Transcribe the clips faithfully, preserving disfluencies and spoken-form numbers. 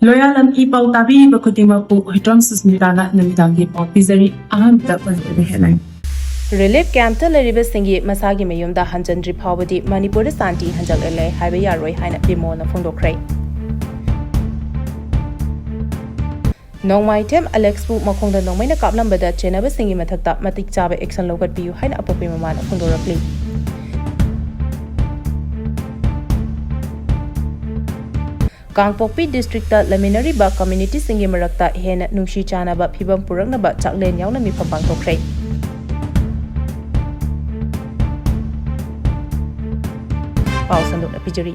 ꯂꯣꯌꯥꯂꯝ E ꯄꯥꯎ ꯇꯥꯕꯤꯔꯤꯕ ꯈꯨꯗꯤꯡꯃꯛꯄꯨ ꯍꯨꯏꯗ꯭ꯔꯣꯝ ꯁꯨꯁꯃꯤꯇꯥꯅ ꯅꯨꯃꯤꯗꯥꯡꯒꯤ ꯄꯥꯎ ꯄꯤꯖꯔꯤ꯫ ꯑꯍꯥꯟꯕꯗ ꯄꯟꯖꯕ ꯍꯦꯠꯂꯥꯏꯟ꯫ ꯔꯤꯂꯤꯐ ꯀꯦꯝꯞꯇ ꯂꯩꯔꯤꯕꯁꯤꯡꯒꯤ ꯃꯁꯥꯒꯤ ꯃꯌꯨꯝꯗ ꯍꯟꯖꯤꯟꯗ꯭ꯔꯤ ꯐꯥꯎꯕꯗꯤ ꯃꯅꯤꯄꯨꯔꯗ ꯁꯥꯟꯇꯤ ꯍꯟꯖꯤꯜꯂꯛꯂꯦ ꯍꯥꯏꯕ ꯌꯥꯔꯣꯏ ꯍꯥꯏꯅ ꯕꯤꯃꯣꯜꯅ ꯐꯣꯡꯗꯣꯛꯈ꯭ꯔꯦ꯫ ꯅꯣꯡꯃꯥꯏꯊꯦꯝ ꯑꯂꯦꯛꯁꯄꯨ ꯃꯈꯣꯡꯗ ꯅꯣꯡꯃꯩꯅ ꯀꯥꯞꯂꯝꯕꯗ ꯆꯦꯟꯅꯕꯁꯤꯡꯒꯤ ꯃꯊꯛꯇ ꯃꯇꯤꯛ ꯆꯥꯕ ꯑꯦꯛꯁꯟ ꯂꯧꯈꯠꯄꯤꯌꯨ ꯍꯥꯏꯅ ꯑꯄꯣꯛꯄꯤ ꯃꯃꯥꯅ ꯐꯣꯡꯗꯣꯔꯛꯂꯤ꯫ ꯀꯥꯡꯄꯣꯛꯄꯤ ꯗꯤꯁꯇ꯭ꯔꯤꯛꯇ ꯂꯩꯃꯤꯟꯅꯔꯤꯕ ꯀꯝꯃ꯭ꯌꯨꯅꯤꯇꯤꯁꯤꯡꯒꯤ ꯃꯔꯛꯇ ꯍꯦꯟꯅ ꯅꯨꯡꯁꯤ ꯆꯥꯟꯅꯕ ꯐꯤꯕꯝ ꯄꯨꯔꯛꯅꯕ ꯆꯥꯛꯂꯦꯟ ꯌꯥꯎꯅ ꯃꯤꯐꯝ ꯄꯥꯡꯊꯣꯛꯈ꯭ꯔꯦ꯫ ꯄꯥꯎ ꯁꯟꯗꯣꯛꯅ ꯄꯤꯖꯔꯤ꯫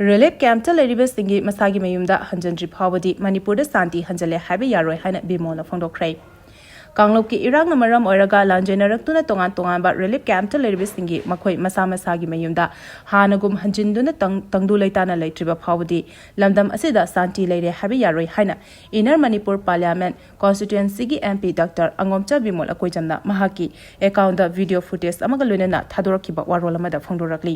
ꯔꯤꯂꯤꯐ ꯀꯦꯝꯞꯇ ꯂꯩꯔꯤꯕꯁꯤꯡꯒꯤ ꯃꯁꯥꯒꯤ ꯃꯌꯨꯝꯗ ꯍꯟꯖꯤꯟꯗ꯭ꯔꯤ ꯐꯥꯎꯕꯗꯤ ꯃꯅꯤꯄꯨꯔꯗ ꯁꯥꯟꯇꯤ ꯍꯟꯖꯤꯜꯂꯦ ꯍꯥꯏꯕ ꯌꯥꯔꯣꯏ ꯍꯥꯏꯅ ꯕꯤꯃꯣꯜꯅ ꯐꯣꯡꯗꯣꯛꯈ꯭ꯔꯦ꯫ ꯀꯥꯡꯂꯨꯞꯀꯤ ꯏꯔꯥꯡꯅ ꯃꯔꯝ ꯑꯣꯏꯔꯒ ꯂꯥꯟꯖꯦꯟꯅꯔꯛꯇꯨꯅ ꯇꯣꯉꯥꯟ ꯇꯣꯉꯥꯟꯕ ꯔꯤꯂꯤꯐ ꯀꯦꯝꯞꯇ ꯂꯩꯔꯤꯕꯁꯤꯡꯒꯤ ꯃꯈꯣꯏ ꯃꯁꯥ ꯃꯁꯥꯒꯤ ꯃꯌꯨꯝꯗ ꯍꯥꯟꯅꯒꯨꯝ ꯍꯟꯖꯤꯟꯗꯨꯅ ꯇꯪ-, ꯇꯪꯗꯨ ꯂꯩꯇꯥꯅ ꯂꯩꯇ꯭ꯔꯤꯕ ꯐꯥꯎꯕꯗꯤ ꯂꯝꯗꯝ ꯑꯁꯤꯗ ꯁꯥꯟꯇꯤ ꯂꯩꯔꯦ ꯍꯥꯏꯕ ꯌꯥꯔꯣꯏ ꯍꯥꯏꯅ ꯏꯟꯅꯔ ꯃꯅꯤꯄꯨꯔ ꯄꯥꯔꯂꯤꯌꯥꯃꯦꯟꯠ ꯀꯣꯟꯁꯇꯤꯇ꯭ꯌꯨꯑꯦꯟꯁꯤꯒꯤ M P doctor Angomcha Bimol ꯑꯀꯣꯏꯖꯝꯅ ꯃꯍꯥꯛꯀꯤ ꯑꯦꯀꯥꯎꯟꯗ ꯚꯤꯗꯤꯑꯣ ꯐꯨꯇꯦꯖ ꯑꯃꯒ ꯂꯣꯏꯅꯅ ꯊꯥꯗꯣꯔꯛꯈꯤꯕ ꯋꯥꯔꯣꯜ ꯑꯃꯗ ꯐꯣꯡꯗꯣꯔꯛꯂꯤ꯫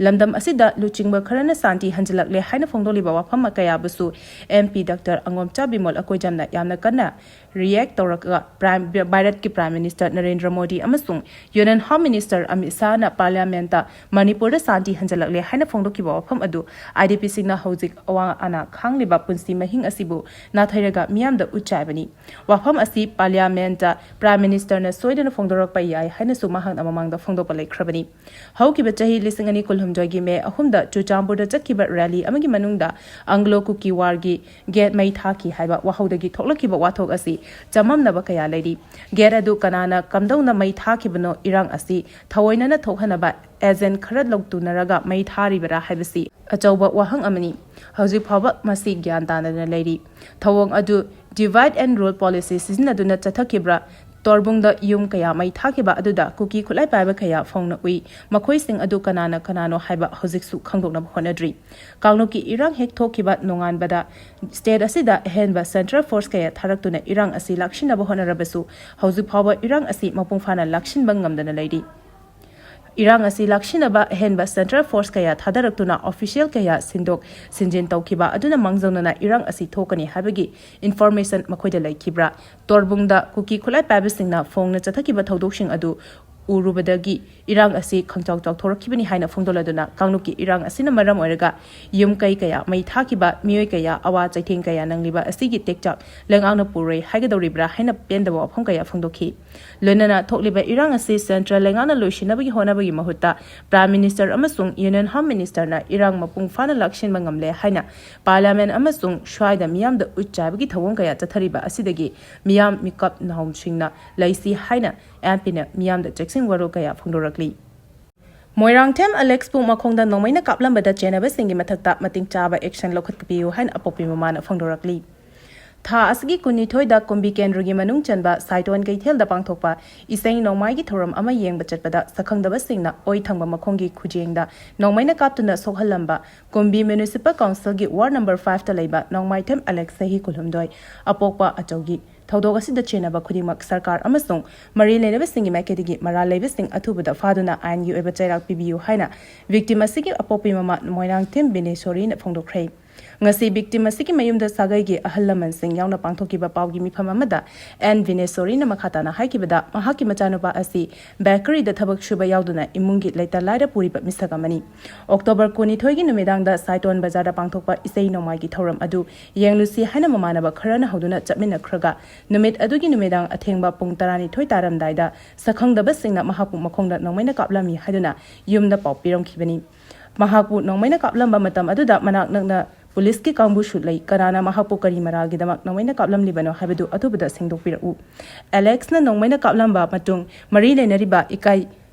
ꯂꯝꯗꯝ ꯑꯁꯤꯗ ꯂꯨꯆꯤꯡꯕ ꯈꯔꯅ ꯁꯥꯟꯇꯤ ꯍꯟꯖꯤꯜꯂꯛꯂꯦ ꯍꯥꯏꯅ ꯐꯣꯡꯗꯣꯛꯂꯤꯕ ꯋꯥꯐꯝ ꯀꯌꯥꯕꯨꯁꯨ M P doctor Angomcha Bimol ꯑꯀꯣꯏꯖꯝꯅ ꯌꯥꯝꯅ ꯀꯟꯅ ꯔꯤꯌꯦꯛ ꯇꯧꯔꯒ ꯄ꯭ꯔꯥꯏꯝ, ꯚꯥꯔꯠꯀꯤ ꯄ꯭ꯔꯥꯏꯝ ꯃꯤꯅꯤꯁꯇꯔ ꯅꯔꯦꯟꯗ꯭ꯔ ꯃꯣꯗꯤ ꯑꯃꯁꯨꯡ ꯌꯨꯅꯤꯌꯟ ꯍꯣꯝ ꯃꯤꯅꯤꯁꯇꯔ ꯑꯃꯤꯠ ꯁꯥꯍꯅ ꯄꯥꯔꯂꯤꯌꯥꯃꯦꯟꯠꯇ ꯃꯅꯤꯄꯨꯔꯗ ꯁꯥꯟꯇꯤ ꯍꯟꯖꯤꯜꯂꯛꯂꯦ ꯍꯥꯏꯅ ꯐꯣꯡꯗꯣꯛꯈꯤꯕ ꯋꯥꯐꯝ ꯑꯗꯨ ꯑꯥꯏ ꯗꯤ ꯄꯤꯁꯤꯡꯅ ꯍꯧꯖꯤꯛ ꯑꯋꯥ ꯑꯅꯥ ꯈꯥꯡꯂꯤꯕ ꯄꯨꯟꯁꯤ ꯃꯍꯤꯡ ꯑꯁꯤꯕꯨ ꯅꯥꯊꯩꯔꯒ ꯃꯤꯌꯥꯝꯗ ꯎꯠꯆꯥꯏꯕꯅꯤ꯫ ꯋꯥꯐꯝ ꯑꯁꯤ ꯄꯥꯔꯂꯤꯌꯥꯃꯦꯟꯠꯇ ꯄ꯭ꯔꯥꯏꯝ ꯃꯤꯅꯤꯁꯇꯔꯅ ꯁꯣꯏꯗꯅ ꯐꯣꯡꯗꯣꯔꯛꯄ ꯌꯥꯏ ꯍꯥꯏꯅꯁꯨ ꯃꯍꯥꯛꯅ ꯃꯃꯥꯡꯗ ꯐꯣꯡꯗꯣꯛꯄ ꯂꯩꯈ꯭ꯔꯕꯅꯤ꯫ ꯍꯧꯈꯤꯕ ꯆꯍꯤ ꯂꯤꯁꯤꯡ ꯑꯅꯤ ꯀꯨꯟꯍꯨꯝꯗꯣꯏꯒꯤ ꯃꯦ ꯑꯍꯨꯝꯗ ꯆꯨꯔꯆꯥꯟꯄꯨꯔꯗ ꯆꯠꯈꯤꯕ ꯔꯦꯂꯤ ꯑꯃꯒꯤ ꯃꯅꯨꯡꯗ ꯑꯪꯒ꯭ꯂꯣ ꯀꯨꯀꯤ ꯋꯥꯔꯒꯤ ꯒꯦꯠ ꯃꯩ ꯊꯥꯈꯤ ꯍꯥꯏꯕ ꯋꯥꯍꯧꯗꯒꯤ ꯊꯣꯛꯂꯛꯈꯤꯕ ꯋꯥꯊꯣꯛ ꯑꯁꯤ ꯆꯃꯝꯅꯕ ꯀꯌꯥ ꯂꯩꯔꯤ꯫ ꯒꯦꯠ ꯑꯗꯨ ꯀꯅꯥꯅ ꯀꯝꯗꯧꯅ ꯃꯩ ꯊꯥꯈꯤꯕꯅꯣ, ꯏꯔꯥꯡ ꯑꯁꯤ ꯊꯑꯣꯏꯅꯅ ꯊꯣꯛꯍꯟꯅꯕ ꯑꯦꯖꯦꯟꯠ ꯈꯔ ꯂꯧꯇꯨꯅꯔꯒ ꯃꯩ ꯊꯥꯔꯤꯕꯔꯥ ꯍꯥꯏꯕꯁꯤ ꯑꯆꯧꯕ ꯋꯥꯍꯪ ꯑꯃꯅꯤ꯫ ꯍꯧꯖꯤꯛ ꯐꯥꯎꯕ ꯃꯁꯤ ꯒ꯭ꯌꯥꯟ ꯇꯥꯗꯅ ꯂꯩꯔꯤ꯫ ꯊꯧꯑꯣꯡ ꯑꯗꯨ divide and rule policy ꯁꯤꯖꯤꯟꯅꯗꯨꯅ ꯆꯠꯊꯈꯤꯕ꯭ꯔꯥ? ꯇꯣꯔꯕꯨꯡꯗ ꯌꯨꯝ ꯀꯌꯥ ꯃꯩ ꯊꯥꯈꯤꯕ ꯑꯗꯨꯗ ꯀꯨꯀꯤ ꯈꯨꯠꯂꯥꯏ ꯄꯥꯏꯕ ꯀꯌꯥ ꯐꯣꯡꯅ ꯎꯏ꯫ ꯃꯈꯣꯏꯁꯤꯡ ꯑꯗꯨ ꯀꯅꯥꯅ ꯀꯅꯥꯅꯣ ꯍꯥꯏꯕ ꯍꯧꯖꯤꯛꯁꯨ ꯈꯪꯗꯣꯛꯅꯕ ꯍꯣꯠꯅꯗ꯭ꯔꯤ꯫ ꯀꯥꯡꯂꯨꯞꯀꯤ ꯏꯔꯥꯡ ꯍꯦꯛ ꯊꯣꯛꯈꯤꯕ ꯅꯣꯡꯉꯥꯟꯕꯗ ꯁ꯭ꯇꯦꯠ ꯑꯁꯤꯗ ꯑꯍꯦꯟꯕ ꯁꯦꯟꯇ꯭ꯔꯦꯜ ꯐꯣꯔꯁ ꯀꯌꯥ ꯊꯥꯔꯛꯇꯨꯅ ꯏꯔꯥꯡ ꯑꯁꯤ ꯂꯥꯛꯁꯤꯟꯅꯕ ꯍꯣꯠꯅꯔꯕꯁꯨ ꯍꯧꯖꯤꯛ ꯐꯥꯎꯕ ꯏꯔꯥꯡ ꯑꯁꯤ ꯃꯄꯨꯡ ꯐꯥꯅ ꯂꯥꯛꯁꯤꯟꯕ ꯉꯝꯗꯅ ꯂꯩꯔꯤ꯫ ꯏꯔꯥꯡ ꯑꯁꯤ ꯂꯥꯛꯁꯤꯟꯅꯕ ꯑꯍꯦꯟꯕ central force ꯀꯌꯥ ꯊꯥꯗꯔꯛꯇꯨꯅ official ꯀꯌꯥ ꯁꯤꯟꯗꯣꯛ ꯁꯤꯟꯖꯤꯟ ꯇꯧꯈꯤꯕ ꯑꯗꯨꯅ ꯃꯥꯡꯖꯧꯅꯅ ꯏꯔꯥꯡ ꯑꯁꯤ ꯊꯣꯛꯀꯅꯤ ꯍꯥꯏꯕꯒꯤ information ꯃꯈꯣꯏꯗ ꯂꯩꯈꯤꯕ꯭ꯔꯥ? ꯇꯣꯔꯕꯨꯡꯗ ꯀꯨꯀꯤ ꯈꯨꯠꯂꯥꯏ ꯄꯥꯏꯕꯁꯤꯡꯅ ꯐꯣꯡꯅ ꯆꯠꯊꯈꯤꯕ ꯊꯧꯗꯣꯛꯁꯤꯡ ꯑꯗꯨ ꯎꯔꯨꯕꯗꯒꯤ ꯏꯔꯥꯡ ꯑꯁꯤ ꯈꯪꯆꯥꯎ ꯆꯥꯎꯊꯣꯔꯛꯈꯤꯕꯅꯤ ꯍꯥꯏꯅ ꯐꯣꯡꯗꯣꯛꯂꯗꯨꯅ ꯀꯥꯡꯂꯨꯞꯀꯤ ꯏꯔꯥꯡ ꯑꯁꯤꯅ ꯃꯔꯝ ꯑꯣꯏꯔꯒ ꯌꯨꯝ ꯀꯩ ꯀꯌꯥ ꯃꯩ ꯊꯥꯈꯤꯕ, ꯃꯤꯑꯣꯏ ꯀꯌꯥ ꯑꯋꯥ ꯆꯩꯊꯦꯡ ꯀꯌꯥ ꯅꯪꯂꯤꯕ ꯑꯁꯤꯒꯤ ꯇꯦꯛꯆꯥꯛ ꯂꯩꯉꯥꯛꯅ ꯄꯨꯔꯣꯏ ꯍꯥꯏꯒꯗꯧꯔꯤꯕ꯭ꯔꯥ ꯍꯥꯏꯅ ꯄꯦꯟꯗꯕ ꯋꯥꯐꯝ ꯀꯌꯥ ꯐꯣꯡꯗꯣꯛꯈꯤ꯫ ꯂꯣꯏꯅꯅ ꯊꯣꯛꯂꯤꯕ ꯏꯔꯥꯡ ꯑꯁꯤ central ꯂꯩꯉꯥꯛꯅ ꯂꯣꯏꯁꯤꯟꯅꯕꯒꯤ ꯍꯣꯠꯅꯕꯒꯤ ꯃꯍꯨꯠꯇ Prime Minister ꯑꯃꯁꯨꯡ Union Home Ministerꯅ ꯏꯔꯥꯡ ꯃꯄꯨꯡ ꯐꯥꯅ ꯂꯥꯛꯁꯤꯟꯕ ꯉꯝꯂꯦ ꯍꯥꯏꯅ Parliament ꯑꯃꯁꯨꯡ ꯁ꯭ꯋꯥꯏꯗ ꯃꯤꯌꯥꯝꯗ ꯎꯠ ꯆꯥꯏꯕꯒꯤ ꯊꯧꯑꯣꯡ ꯀꯌꯥ ꯆꯠꯊꯔꯤꯕ ꯑꯁꯤꯗꯒꯤ ꯃꯤꯌꯥꯝ ꯃꯤꯀꯞ ꯅꯥꯍꯧꯁꯤꯡꯅ ꯂꯩꯁꯤ ꯍꯥꯏꯅ MPꯅ ꯃꯤꯌꯥꯝꯗ ꯆꯦꯛꯁꯤꯟ ꯋꯥꯔꯣꯜ ꯀꯌꯥ ꯐꯣꯡꯗꯣꯔꯛꯂꯤ꯫ ꯃꯣꯏꯔꯥꯡꯊꯦꯝ Alexꯄꯨ ꯃꯈꯣꯡꯗ ꯅꯣꯡꯃꯩꯅ ꯀꯥꯞꯂꯝꯕꯗ ꯆꯦꯟꯅꯕꯁꯤꯡꯒꯤ ꯃꯊꯛꯇ ꯃꯇꯤꯛ ꯆꯥꯕ action ꯂꯧꯈꯠꯄꯤꯌꯨ ꯍꯥꯏꯅ ꯑꯄꯣꯛꯄꯤ ꯃꯃꯥꯅ ꯐꯣꯡꯗꯣꯔꯛꯂꯤ꯫ ꯊꯥ ꯑꯁꯤꯒꯤ ꯀꯨꯟꯅꯤꯊꯣꯏꯗ ꯀꯨꯝꯕꯤ ꯀꯦꯟꯗ꯭ꯔꯒꯤ ꯃꯅꯨꯡ ꯆꯟꯕ ꯁꯥꯏꯇꯣꯟ ꯀꯩꯊꯦꯜꯗ ꯄꯥꯡꯊꯣꯛꯄ ꯏꯁꯩ ꯅꯣꯡꯃꯥꯏꯒꯤ ꯊꯧꯔꯝ ꯑꯃ ꯌꯦꯡꯕ ꯆꯠꯄꯗ ꯁꯛꯈꯪꯗꯕꯁꯤꯡꯅ ꯑꯣꯏ ꯊꯪꯕ ꯃꯈꯣꯡꯒꯤ ꯈꯨꯖꯦꯡꯗ ꯅꯣꯡꯃꯩꯅ ꯀꯥꯞꯇꯨꯅ ꯁꯣꯛꯍꯜꯂꯝꯕ ꯀꯨꯝꯕꯤ Municipal Councilꯒꯤ ward number fiveꯇ ꯂꯩꯕ ꯅꯣꯡꯃꯥꯏꯊꯦꯝ Alex ꯆꯍꯤ ꯀꯨꯟꯍꯨꯝꯗꯣꯏ, ꯑꯄꯣꯛꯄ ꯑꯆꯧꯒꯤ ꯊꯧꯗꯣꯛ ꯑꯁꯤꯗ ꯆꯦꯟꯅꯕ ꯈꯨꯗꯤꯡꯃꯛ ꯁꯔꯀꯥꯔ ꯑꯃꯁꯨꯡ ꯃꯔꯤ ꯂꯩꯅꯕꯁꯤꯡꯒꯤ ꯃꯥꯏꯀꯩꯗꯒꯤ ꯃꯔꯥꯜ ꯂꯩꯕꯁꯤꯡ ꯑꯊꯨꯕꯗ ꯐꯥꯗꯨꯅ ꯑꯥꯏꯟꯒꯤ ꯑꯣꯏꯕ ꯆꯩꯔꯥꯛ ꯄꯤꯕꯤꯌꯨ ꯍꯥꯏꯅ victim ꯑꯁꯤꯒꯤ ꯑꯄꯣꯛꯄꯤ ꯃꯃꯥ ꯃꯣꯏꯔꯥꯡꯊꯦꯝ ꯕꯤꯅꯦꯁꯣꯔꯤꯅ ꯐꯣꯡꯗꯣꯛꯈ꯭ꯔꯦ꯫ ꯉꯁꯤ victim ꯑꯁꯤꯒꯤ ꯃꯌꯨꯝꯗ ꯁꯥꯒꯩꯒꯤ ꯑꯍꯜ ꯂꯃꯟꯁꯤꯡ ꯌꯥꯎꯅ ꯄꯥꯡꯊꯣꯛꯈꯤꯕ ꯄꯥꯎꯒꯤ ꯃꯤꯐꯝ ꯑꯃꯗ ꯑꯦꯟ ꯕꯤꯅꯦꯁꯣꯔꯤꯅ ꯃꯈꯥ ꯇꯥꯅ ꯍꯥꯏꯈꯤꯕꯗ, ꯃꯍꯥꯛꯀꯤ ꯃꯆꯥꯅꯨꯄꯥ ꯑꯁꯤ bakeryꯗ ꯊꯕꯛ ꯁꯨꯕ ꯌꯥꯎꯗꯨꯅ ꯏꯃꯨꯡꯒꯤ ꯂꯩꯇ ꯂꯥꯏꯔ ꯄꯨꯔꯤꯕ ꯃꯤꯁꯛ ꯑꯃꯅꯤ꯫ October ꯀꯨꯟꯅꯤꯊꯣꯏꯒꯤ ꯅꯨꯃꯤꯗꯥꯡꯗ ꯁꯥꯏꯇꯣꯟ ꯕꯖꯥꯔꯗ ꯄꯥꯡꯊꯣꯛꯄ ꯏꯁꯩ ꯅꯣꯡꯃꯥꯏꯒꯤ ꯊꯧꯔꯝ ꯑꯗꯨ ꯌꯦꯡꯂꯨꯁꯤ ꯍꯥꯏꯅ ꯃꯃꯥꯟꯅꯕ ꯈꯔꯅ ꯍꯧꯗꯨꯅ ꯆꯠꯃꯤꯟꯅꯈ꯭ꯔꯒ, ꯅꯨꯃꯤꯠ ꯑꯗꯨꯒꯤ ꯅꯨꯃꯤꯗꯥꯡ ꯑꯊꯦꯡꯕ ꯄꯨꯡ ꯇꯔꯥꯅꯤꯊꯣꯏ ꯇꯥꯔꯝꯗꯥꯏꯗ ꯁꯛꯈꯪꯗꯕꯁꯤꯡꯅ ꯃꯍꯥꯛꯄꯨ ꯃꯈꯣꯡꯗ ꯅꯣꯡꯃꯩꯅ ꯀꯥꯞꯂꯝꯃꯤ ꯍꯥꯏꯗꯨꯅ ꯌꯨꯝꯗ ꯄꯥꯎ ꯄꯤꯔꯝꯈꯤꯕꯅꯤ꯫ ꯃꯍꯥꯛꯄꯨ ꯅꯣꯡꯃꯩꯅ ꯀꯥꯞꯂꯝꯕ ꯃꯇꯝ ꯑꯗꯨꯗ ꯃꯅꯥꯛ ꯅꯛꯅ ꯄꯨꯂꯤꯁꯀꯤ ꯀꯥꯡꯕꯨꯁꯨ ꯂꯩ꯫ ꯀꯅꯥꯅ ꯃꯍꯥꯛꯄꯨ ꯀꯔꯤ ꯃꯔꯥꯜꯒꯤꯗꯃꯛ ꯅꯣꯡꯃꯩꯅ ꯀꯥꯞꯂꯝꯂꯤꯕꯅꯣ ꯍꯥꯏꯕꯗꯨ ꯑꯊꯨꯕꯗ ꯁꯦꯡꯗꯣꯛꯄꯤꯔꯛꯎ꯫ Alexꯅ ꯅꯣꯡꯃꯩꯅ ꯀꯥꯞꯂꯝꯕ ꯃꯇꯨꯡ ꯃꯔꯤ ꯂꯩꯅꯔꯤꯕ ꯏꯀꯥꯏ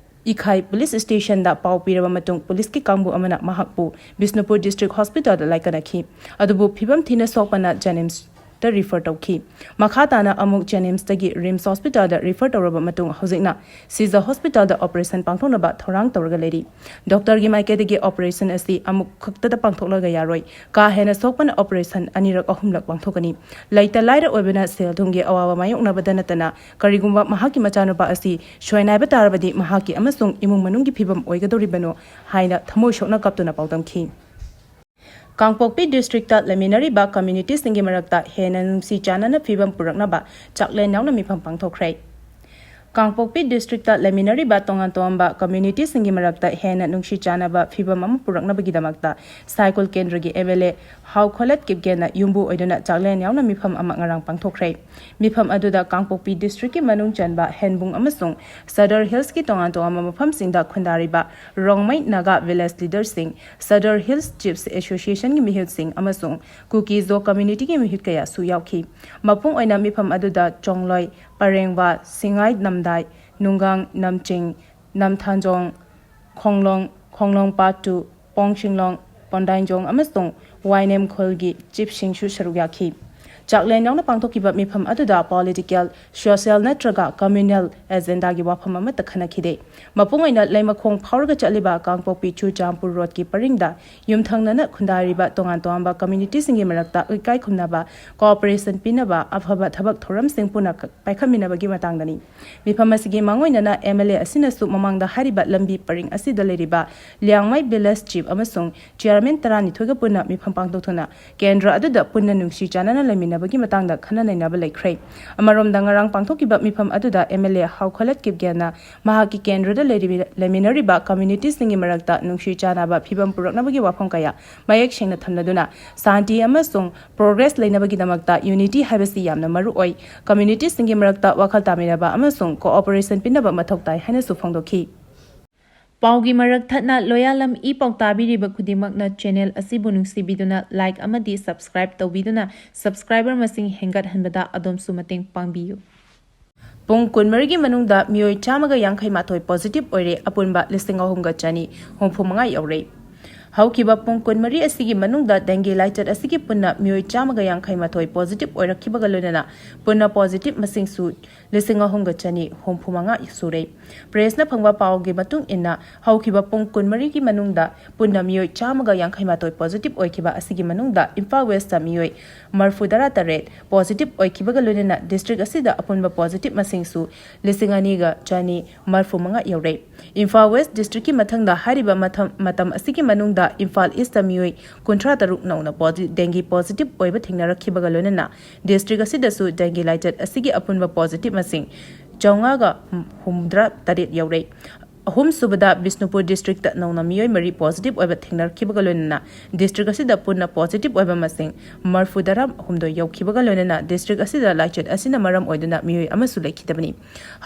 ꯏꯈꯥꯏ ꯄꯨꯂꯤꯁ ꯁ꯭ꯇꯦꯁꯟꯗ ꯄꯥꯎ ꯄꯤꯔꯕ ꯃꯇꯨꯡ ꯄꯨꯂꯤꯁꯀꯤ ꯀꯥꯡꯕꯨ ꯑꯃꯅ ꯃꯍꯥꯛꯄꯨ ꯕꯤꯁꯅꯨꯄꯨꯔ District Hospitalꯗ ꯂꯥꯏꯀꯠꯅꯈꯤ꯫ ꯑꯗꯨꯕꯨ ꯐꯤꯕꯝ ꯊꯤꯅ ꯁꯣꯛꯄꯅ JNIMS ꯗ ꯔꯤꯐꯔ ꯇꯧꯈꯤ꯫ ꯃꯈꯥ ꯇꯥꯅ ꯑꯃꯨꯛ ꯖꯦꯅꯤꯝꯁꯇꯒꯤ ꯔꯤꯝꯁ ꯍꯣꯁꯄꯤꯇꯥꯜꯗ ꯔꯤꯐꯔ ꯇꯧꯔꯕ ꯃꯇꯨꯡ ꯍꯧꯖꯤꯛꯅ ꯁꯤꯖ ꯍꯣꯁꯄꯤꯇꯥꯜꯗ ꯑꯣꯄꯔꯦꯁꯟ ꯄꯥꯡꯊꯣꯛꯅꯕ ꯊꯧꯔꯥꯡ ꯇꯧꯔꯒ ꯂꯩꯔꯤ꯫ ꯗꯣꯛꯇꯔꯒꯤ ꯃꯥꯏꯀꯩꯗꯒꯤ ꯑꯣꯄꯔꯦꯁꯟ ꯑꯁꯤ ꯑꯃꯨꯛ ꯈꯛꯇꯗ ꯄꯥꯡꯊꯣꯛꯂꯒ ꯌꯥꯔꯣꯏ꯫ ꯀꯥ ꯍꯦꯟꯅ ꯁꯣꯛꯄꯅ ꯑꯣꯄꯔꯦꯁꯟ ꯑꯅꯤꯔꯛ ꯑꯍꯨꯝꯂꯛ ꯄꯥꯡꯊꯣꯛꯀꯅꯤ꯫ ꯂꯩꯇ ꯂꯥꯏꯔ ꯑꯣꯏꯕꯅ ꯁꯦꯜ ꯊꯨꯝꯒꯤ ꯑꯋꯥꯕ ꯃꯥꯌꯣꯛꯅꯕꯗ ꯅꯠꯇꯅ ꯀꯔꯤꯒꯨꯝꯕ ꯃꯍꯥꯛꯀꯤ ꯃꯆꯥꯅꯨꯄꯥ ꯑꯁꯤ ꯁꯣꯏꯅꯥꯏꯕ ꯇꯥꯔꯕꯗꯤ ꯃꯍꯥꯛꯀꯤ ꯑꯃꯁꯨꯡ ꯏꯃꯨꯡ ꯃꯅꯨꯡꯒꯤ ꯐꯤꯕꯝ ꯑꯣꯏꯒꯗꯧꯔꯤꯕꯅꯣ ꯍꯥꯏꯅ ꯊꯃꯣꯏ ꯁꯣꯛꯅ ꯀꯞꯇꯨꯅ ꯄꯥꯎꯗꯝꯈꯤ꯫ ꯀꯥꯡꯄꯣꯛꯄꯤ ꯗꯤꯁꯇ꯭ꯔꯤꯛꯇ ꯂꯩꯃꯤꯟꯅꯔꯤꯕ ꯀꯝꯃ꯭ꯌꯨꯅꯤꯇꯤꯁꯤꯡꯒꯤ ꯃꯔꯛꯇ ꯍꯦꯟꯅ ꯅꯨꯡꯁꯤ ꯆꯥꯟꯅꯅ ꯐꯤꯕꯝ ꯄꯨꯔꯛꯅꯕ ꯆꯥꯛꯂꯦꯟ ꯌꯥꯎꯅ ꯃꯤꯐꯝ ꯄꯥꯡꯊꯣꯛꯈ꯭ꯔꯦ꯫ ꯀꯥꯡꯄꯣꯛꯄꯤ ꯗꯤꯁꯇ꯭ꯔꯤꯛꯇ ꯂꯩꯃꯤꯟꯅꯔꯤꯕ ꯇꯣꯉꯥꯟ ꯇꯣꯉꯥꯟꯕ ꯀꯝꯃ꯭ꯌꯨꯅꯤꯇꯤꯁꯤꯡꯒꯤ ꯃꯔꯛꯇ ꯍꯦꯟꯅ ꯅꯨꯡꯁꯤ ꯆꯥꯟꯅꯕ ꯐꯤꯕꯝ ꯑꯃ ꯄꯨꯔꯛꯅꯕꯒꯤꯗꯃꯛꯇ ꯁꯥꯏꯀꯨꯜ ꯀꯦꯟꯗ꯭ꯔꯒꯤ ꯑꯦꯝ ꯑꯦꯜ ꯑꯦ ꯍꯥꯎꯈꯣꯂꯠ ꯀꯤꯞꯒꯦꯟꯅ ꯌꯨꯝꯕꯨ ꯑꯣꯏꯗꯨꯅ ꯆꯥꯛꯂꯦꯟ ꯌꯥꯎꯅ ꯃꯤꯐꯝ ꯑꯃ ꯉꯔꯥꯡ ꯄꯥꯡꯊꯣꯛꯈ꯭ꯔꯦ꯫ ꯃꯤꯐꯝ ꯑꯗꯨꯗ ꯀꯥꯡꯄꯣꯛꯄꯤ ꯗꯤꯁꯇ꯭ꯔꯤꯛꯀꯤ ꯃꯅꯨꯡ ꯆꯟꯕ ꯍꯦꯟꯕꯨꯡ ꯑꯃꯁꯨꯡ ꯁꯗꯔ ꯍꯤꯜꯁꯀꯤ ꯇꯣꯉꯥꯟ ꯇꯣꯉꯥꯟꯕ ꯃꯐꯝꯁꯤꯡꯗ ꯈꯨꯟꯗꯥꯔꯤꯕ ꯔꯣꯡꯃꯩ ꯅꯥꯒꯥ ꯚꯤꯂꯦꯖ ꯂꯤꯗꯔꯁꯤꯡ, ꯁꯗꯔ ꯍꯤꯜꯁ ꯆꯤꯐꯁ ꯑꯦꯁꯣꯁꯤꯌꯦꯁꯟꯒꯤ ꯃꯤꯍꯨꯠꯁꯤꯡ ꯑꯃꯁꯨꯡ ꯀꯨꯀꯤ ꯖꯣ ꯀꯝꯃ꯭ꯌꯨꯅꯤꯇꯤꯒꯤ ꯃꯤꯍꯨꯠ ꯀꯌꯥꯁꯨ ꯌꯥꯎꯈꯤ꯫ ꯃꯄꯨꯡ ꯑꯣꯏꯅ ꯃꯤꯐꯝ ꯑꯗꯨꯗ ꯆꯣꯡꯂꯣꯏ, ꯄꯔꯦꯡꯕ, ꯁꯤꯡꯉꯥꯏ ꯅꯝꯗꯥꯏ, ꯅꯨꯡꯒꯥꯡ ꯅꯝꯆꯤꯡ, ꯅꯝꯊꯥꯟꯖꯣꯡ, ꯈꯣꯡꯂꯣꯡ, ꯈꯣꯡꯂꯣꯡ ꯄꯥꯠ ꯇꯨ, ꯄꯣꯡꯁꯤꯡꯂꯣꯡ, ꯄꯣꯟꯗꯥꯏꯟꯖꯣꯡ ꯑꯃꯁꯨꯡ ꯋꯥꯏꯅꯦꯝ ꯈꯨꯜꯒꯤ ꯆꯤꯐꯁꯤꯡꯁꯨ ꯁꯔꯨꯛ ꯌꯥꯈꯤ꯫ ꯆꯥꯛꯂꯦꯟ ꯌꯥꯎꯅ ꯄꯥꯡꯊꯣꯛꯈꯤꯕ ꯃꯤꯐꯝ ꯑꯗꯨꯗ ꯄꯣꯂꯤꯇꯤꯀꯦꯜ, ꯁꯣꯁꯤꯌꯦꯜ ꯅꯠꯇ꯭ꯔꯒ ꯀꯝꯃ꯭ꯌꯨꯅꯦꯜ ꯑꯦꯖꯦꯟꯗꯥꯒꯤ ꯋꯥꯐꯝ ꯑꯃꯠꯇ ꯈꯟꯅꯈꯤꯗꯦ꯫ ꯃꯄꯨꯡ ꯑꯣꯏꯅ ꯂꯩꯃꯈꯣꯡ ꯐꯥꯎꯔꯒ ꯆꯠꯂꯤꯕ ꯀꯥꯡꯄꯣꯛꯄꯤ ꯆꯨꯔꯆꯥꯟꯄꯨꯔ ꯔꯣꯗꯀꯤ ꯄꯔꯤꯡꯗ ꯌꯨꯝꯊꯪꯅꯅ ꯈꯨꯟꯗꯥꯔꯤꯕ ꯇꯣꯉꯥꯟ ꯇꯣꯉꯥꯟꯕ ꯀꯝꯃ꯭ꯌꯨꯅꯤꯇꯤꯁꯤꯡꯒꯤ ꯃꯔꯛꯇ ꯏꯀꯥꯏ ꯈꯨꯝꯅꯕ, ꯀꯣꯑꯣꯄꯔꯦꯁꯟ ꯄꯤꯅꯕ, ꯑꯐꯕ ꯊꯕꯛ ꯊꯧꯔꯝꯁꯤꯡ ꯄꯨꯟꯅ ꯄꯥꯏꯈꯠꯃꯤꯟꯅꯕꯒꯤ ꯃꯇꯥꯡꯗꯅꯤ꯫ ꯃꯤꯐꯝ ꯑꯁꯤꯒꯤ ꯃꯥꯡꯑꯣꯏꯅꯅ ꯑꯦꯝ ꯑꯦꯜ ꯑꯦ ꯑꯁꯤꯅꯁꯨ ꯃꯃꯥꯡꯗ ꯍꯥꯏꯔꯤꯕ ꯂꯝꯕꯤ ꯄꯔꯤꯡ ꯑꯁꯤꯗ ꯂꯩꯔꯤꯕ ꯂꯤꯌꯥꯡꯃꯩ ꯚꯤꯂꯦꯖ ꯆꯤꯐ ꯑꯃꯁꯨꯡ ꯆꯤꯌꯥꯔꯃꯦꯟ ꯇꯔꯥꯅꯤꯊꯣꯏꯒ ꯄꯨꯟꯅ ꯃꯤꯐꯝ ꯄꯥꯡꯊꯣꯛꯇꯨꯅ ꯀꯦꯟꯗ꯭ꯔ ꯑꯗꯨꯗ ꯄꯨꯟꯅ ꯅꯨꯡꯁꯤ ꯆꯥꯟꯅꯅ ꯂꯩꯃꯤꯟꯅꯕꯒꯤ ꯃꯇꯥꯡꯗ ꯈꯟꯅ ꯅꯩꯅꯕ ꯂꯩꯈ꯭ꯔꯦ꯫ ꯑꯃꯔꯣꯝꯗ ꯉꯔꯥꯡ ꯄꯥꯡꯊꯣꯛꯈꯤꯕ ꯃꯤꯐꯝ ꯑꯗꯨꯗ ꯑꯦꯝ ꯑꯦꯜ ꯑꯦ ꯍꯥꯎꯈꯣꯂꯠ ꯀꯤꯞꯒꯦꯟꯅ ꯃꯍꯥꯛꯀꯤ ꯀꯦꯟꯗ꯭ꯔꯗ ꯂꯩꯔꯤꯕ, ꯂꯩꯃꯤꯟꯅꯔꯤꯕ ꯀꯝꯃ꯭ꯌꯨꯅꯤꯇꯤꯁꯤꯡꯒꯤ ꯃꯔꯛꯇ ꯅꯨꯡꯁꯤ ꯆꯥꯟꯅꯕ ꯐꯤꯕꯝ ꯄꯨꯔꯛꯅꯕꯒꯤ ꯋꯥꯐꯝ ꯀꯌꯥ ꯃꯌꯦꯛ ꯁꯦꯡꯅ ꯊꯝꯂꯗꯨꯅ ꯁꯥꯟꯇꯤ ꯑꯃꯁꯨꯡ ꯄ꯭ꯔꯣꯒ꯭ꯔꯦꯁ ꯂꯩꯅꯕꯒꯤꯗꯃꯛꯇ ꯌꯨꯅꯤꯇꯤ ꯍꯥꯏꯕꯁꯤ ꯌꯥꯝꯅ ꯃꯔꯨ ꯑꯣꯏ꯫ ꯀꯝꯃ꯭ꯌꯨꯅꯤꯇꯤꯁꯤꯡꯒꯤ ꯃꯔꯛꯇ ꯋꯥꯈꯜ ꯇꯥꯃꯤꯟꯅꯕ ꯑꯃꯁꯨꯡ ꯀꯣꯑꯣꯄꯔꯦꯁꯟ ꯄꯤꯅꯕ ꯃꯊꯧ ꯇꯥꯏ ꯍꯥꯏꯅꯁꯨ ꯐꯣꯡꯗꯣꯛꯈꯤ꯫ ꯄꯥꯎꯒꯤ ꯃꯔꯛ ꯊꯠꯅ ꯂꯣꯌꯥꯂꯝ ꯏ ꯄꯥꯎ ꯇꯥꯕꯤꯔꯤꯕ ꯈꯨꯗꯤꯡꯃꯛꯅ ꯆꯦꯅꯦꯜ ꯑꯁꯤꯕꯨ ꯅꯨꯡꯁꯤꯕꯤꯗꯨꯅ ꯂꯥꯏꯛ ꯑꯃꯗꯤ ꯁꯕꯁꯀ꯭ꯔꯥꯏꯕ ꯇꯧꯕꯤꯗꯨꯅ ꯁꯕꯁꯀ꯭ꯔꯥꯏꯕꯔ ꯃꯁꯤꯡ ꯍꯦꯟꯒꯠꯍꯟꯕꯗ ꯑꯗꯣꯝꯁꯨ ꯃꯇꯦꯡ ꯄꯥꯡꯕꯤꯌꯨ꯫ ꯄꯨꯡ ꯀꯨꯟꯃꯔꯤꯒꯤ ꯃꯅꯨꯡꯗ ꯃꯤꯑꯣꯏ ꯆꯥꯝꯃꯒ ꯌꯥꯡꯈꯩ ꯃꯥꯊꯣꯏ ꯄꯣꯖꯤꯇꯤꯚ ꯑꯣꯏꯔꯦ, ꯑꯄꯨꯟꯕ ꯂꯤꯁꯤꯡ ꯑꯍꯨꯝꯒ ꯆꯅꯤ ꯍꯨꯝꯐꯨ ꯃꯉꯥ ꯌꯧꯔꯦ꯫ ꯍꯧꯈꯤꯕ ꯄꯨꯡ ꯀꯨꯟꯃꯔꯤ ꯑꯁꯤꯒꯤ ꯃꯅꯨꯡꯗ dengue ꯂꯥꯏꯆꯠ ꯑꯁꯤꯒꯤ ꯄꯨꯟꯅ ꯃꯤꯑꯣꯏ ꯆꯥꯝꯃꯒ ꯌꯥꯡꯈꯩ ꯃꯥꯊꯣꯏ positive ꯑꯣꯏꯔꯛꯈꯤꯕꯒ ꯂꯣꯏꯅꯅ ꯄꯨꯟꯅ positive ꯃꯁꯤꯡꯁꯨ ꯂꯤꯁꯤꯡ ꯑꯍꯨꯝꯒ ꯆꯅꯤ ꯍꯨꯝꯐꯨ ꯃꯉꯥ ꯁꯨꯔꯦ꯫ Pressꯅ ꯐꯪꯕ ꯄꯥꯎꯒꯤ ꯃꯇꯨꯡ ꯏꯟꯅ, ꯍꯧꯈꯤꯕ ꯄꯨꯡ ꯀꯨꯟꯃꯔꯤꯒꯤ ꯃꯅꯨꯡꯗ ꯄꯨꯟꯅ ꯃꯤꯑꯣꯏ ꯆꯥꯝꯃꯒ ꯌꯥꯡꯈꯩ ꯃꯥꯊꯣꯏ positive ꯑꯣꯏꯈꯤꯕ ꯑꯁꯤꯒꯤ ꯃꯅꯨꯡꯗ ꯏꯝꯐꯥꯜ Westꯇ ꯃꯤꯑꯣꯏ ꯃꯔꯐꯨꯇꯔꯥ ꯇꯔꯦꯠ positive ꯑꯣꯏꯈꯤꯕꯒ ꯂꯣꯏꯅꯅ district ꯑꯁꯤꯗ ꯑꯄꯨꯟꯕ positive ꯃꯁꯤꯡꯁꯨ ꯂꯤꯁꯤꯡ ꯑꯅꯤꯒ ꯆꯅꯤ ꯃꯔꯐꯨ ꯃꯉꯥ ꯌꯧꯔꯦ꯫ ꯏꯝꯐꯥꯜ West districtꯀꯤ ꯃꯊꯪꯗ ꯍꯥꯏꯔꯤꯕ ꯃꯊꯪ, ꯃꯇꯝ ꯑꯁꯤꯒꯤ ꯃꯅꯨꯡꯗ ꯏꯝꯐꯥꯜ Eastꯇ ꯃꯤꯑꯣꯏ ꯀꯨꯟꯊ꯭ꯔꯥ ꯇꯔꯨꯛ ꯅꯧꯅ posi-, dengue positive ꯑꯣꯏꯕ ꯊꯦꯡꯅꯔꯛꯈꯤꯕꯒ ꯂꯣꯏꯅꯅ district ꯑꯁꯤꯗꯁꯨ dengue ꯂꯥꯏꯆꯠ ꯑꯁꯤꯒꯤ ꯑꯄꯨꯟꯕ positive ꯃꯁꯤꯡ ꯆꯥꯝꯃꯉꯥꯒ ꯍꯨꯝꯗ꯭ꯔꯥ ꯇꯔꯦꯠ ꯌꯧꯔꯦ꯫ ꯑꯍꯨꯝꯁꯨꯕꯗ ꯕꯤꯁꯅꯨꯄꯨꯔ districtꯇ ꯅꯧꯅ ꯃꯤꯑꯣꯏ ꯃꯔꯤ positive ꯑꯣꯏꯕ ꯊꯦꯡꯅꯔꯛꯈꯤꯕꯒ ꯂꯣꯏꯅꯅ district ꯑꯁꯤꯗ ꯄꯨꯟꯅ positive ꯑꯣꯏꯕ ꯃꯁꯤꯡ ꯃꯔꯐꯨꯇꯔꯥ ꯍꯨꯝꯗꯣꯏ ꯌꯧꯈꯤꯕꯒ ꯂꯣꯏꯅꯅ district ꯑꯁꯤꯗ ꯂꯥꯏꯆꯠ ꯑꯁꯤꯅ ꯃꯔꯝ ꯑꯣꯏꯗꯨꯅ ꯃꯤꯑꯣꯏ ꯑꯃꯁꯨ ꯂꯩꯈꯤꯗꯕꯅꯤ꯫